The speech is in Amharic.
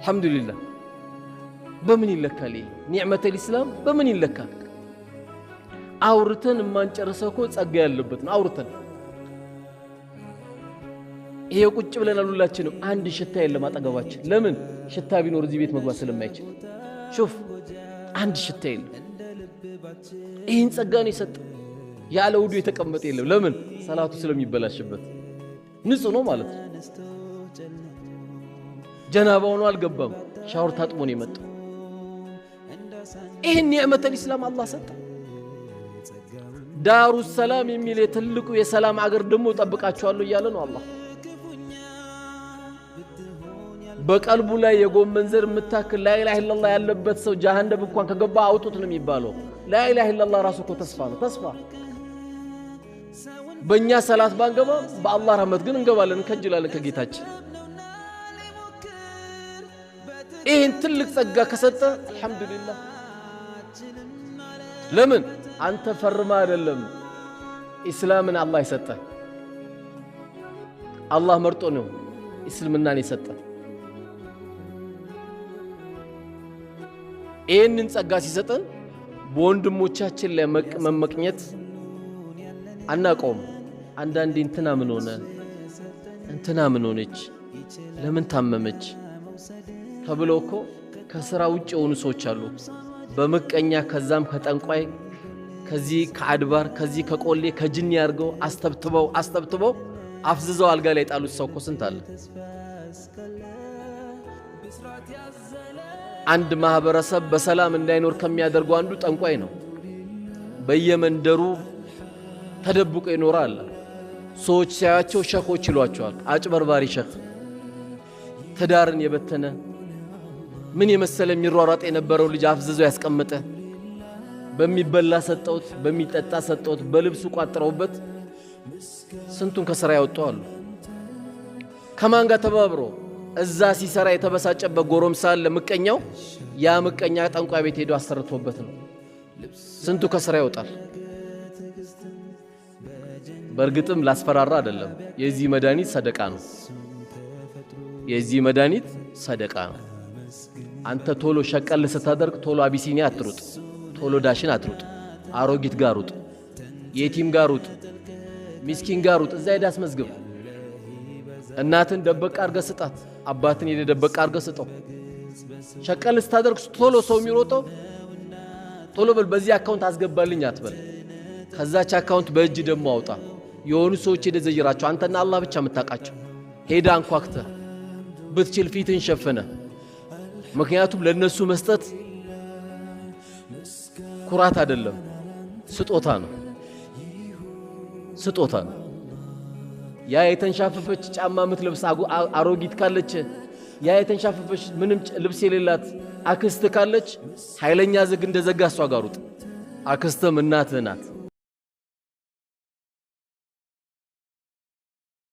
አልሐምዱሊላህ። በምን ይለካል? ይሄ نعمة الإسلام በምን ይለካል? አውርተን የማንጨርሰው እኮ ጸጋ ያለበት ነው። አውርተን ይሄ ቁጭ ብለናል ሁላችንም። አንድ ሽታ የለም አጠገባችን። ለምን? ሽታ ቢኖር እዚህ ቤት መግባት ስለማይችል። شوف፣ አንድ ሽታ የለም። ይህን ጸጋ ነው የሰጠ። ያለ ውዱ የተቀመጠ የለም። ለምን? ሰላቱ ስለሚበላሽበት ንጹህ ነው ማለት ነው። ጀናባ ሆኖ አልገባም። ሻወር ታጥቦ ነው የመጣው። ይህን نعمة الإسلام አላህ ሰጠ። دار السلام የሚል የትልቁ የሰላም አገር ደግሞ እጠብቃችኋለሁ እያለ ነው አላህ። በቀልቡ ላይ የጎመን ዘር የምታክል لا إله إلا الله ያለበት ሰው ጀሃነም እንኳን ከገባ አውጡት ነው የሚባለው። لا إله إلا الله ራሱ እኮ ተስፋ ነው። ተስፋ። በእኛ ሰላት ባንገባ በአላህ ረህመት ግን እንገባለን፣ እንከጅላለን ከጌታችን። ይህን ትልቅ ጸጋ ከሰጠ አልሐምዱሊላህ። ለምን አንተ ፈርማ አይደለም ኢስላምን አላህ የሰጠ፣ አላህ መርጦ ነው እስልምናን የሰጠ። ይህንን ጸጋ ሲሰጠን በወንድሞቻችን ላይ መመቅኘት አናቀውም። አንዳንዴ እንትና ምን ሆነ፣ እንትና ምን ሆነች፣ ለምን ታመመች ተብሎ እኮ ከስራ ውጭ የሆኑ ሰዎች አሉ። በምቀኛ ከዛም ከጠንቋይ፣ ከዚህ ከአድባር፣ ከዚህ ከቆሌ፣ ከጅኒ አድርገው አስተብትበው አስተብትበው አፍዝዘው አልጋ ላይ የጣሉት ሰው እኮ ስንት አለ። አንድ ማህበረሰብ በሰላም እንዳይኖር ከሚያደርጉ አንዱ ጠንቋይ ነው። በየመንደሩ ተደብቆ ይኖራል። ሰዎች ሲያያቸው ሸኾች ይሏቸዋል። አጭበርባሪ ሸኽ፣ ትዳርን የበተነ፣ ምን የመሰለ የሚሯሯጥ የነበረው ልጅ አፍዝዞ ያስቀመጠ፣ በሚበላ ሰጠውት፣ በሚጠጣ ሰጠውት፣ በልብሱ ቋጥረውበት ስንቱን ከስራ ያወጡ አሉ። ከማን ጋር ተባብሮ? እዛ ሲሰራ የተበሳጨበት ጎረምሳ አለ፣ ምቀኛው። ያ ምቀኛ ጠንቋይ ቤት ሄዶ አሰርቶበት ነው። ስንቱ ከስራ ይወጣል። በእርግጥም ላስፈራራ አይደለም። የዚህ መድኃኒት ሰደቃ ነው። የዚህ መድኃኒት ሰደቃ ነው። አንተ ቶሎ ሸቀል ስታደርግ ቶሎ አቢሲኒያ አትሩጥ፣ ቶሎ ዳሽን አትሩጥ፣ አሮጊት ጋር ሩጥ፣ የቲም ጋር ሩጥ፣ ሚስኪን ጋር ሩጥ። እዛ ሄደህ አስመዝግብ። እናትን ደበቅ አድርገህ ስጣት፣ አባትን ሄደህ ደበቅ አድርገህ ስጠው። ሸቀል ስታደርግ ቶሎ ሰው የሚሮጠው ቶሎ በል በዚህ account አስገባልኝ አትበል። ከዛች account በእጅ ደግሞ አውጣ። የሆኑ ሰዎች ሄደህ ዘይራቸው፣ አንተና አላህ ብቻ የምታውቃቸው። ሄደህ አንኳክተህ ብትችል ፊትን ሸፍነ። ምክንያቱም ለነሱ መስጠት ኩራት አይደለም፣ ስጦታ ነው። ስጦታ ነው። ያ የተንሻፈፈች ጫማ የምትለብስ አሮጊት ካለች፣ ያ የተንሻፈፈች ምንም ልብስ የሌላት አክስት ካለች ኃይለኛ ዝግ እንደዘጋ እሷ ጋር ሩጥ። አክስትም እናትህ ናት።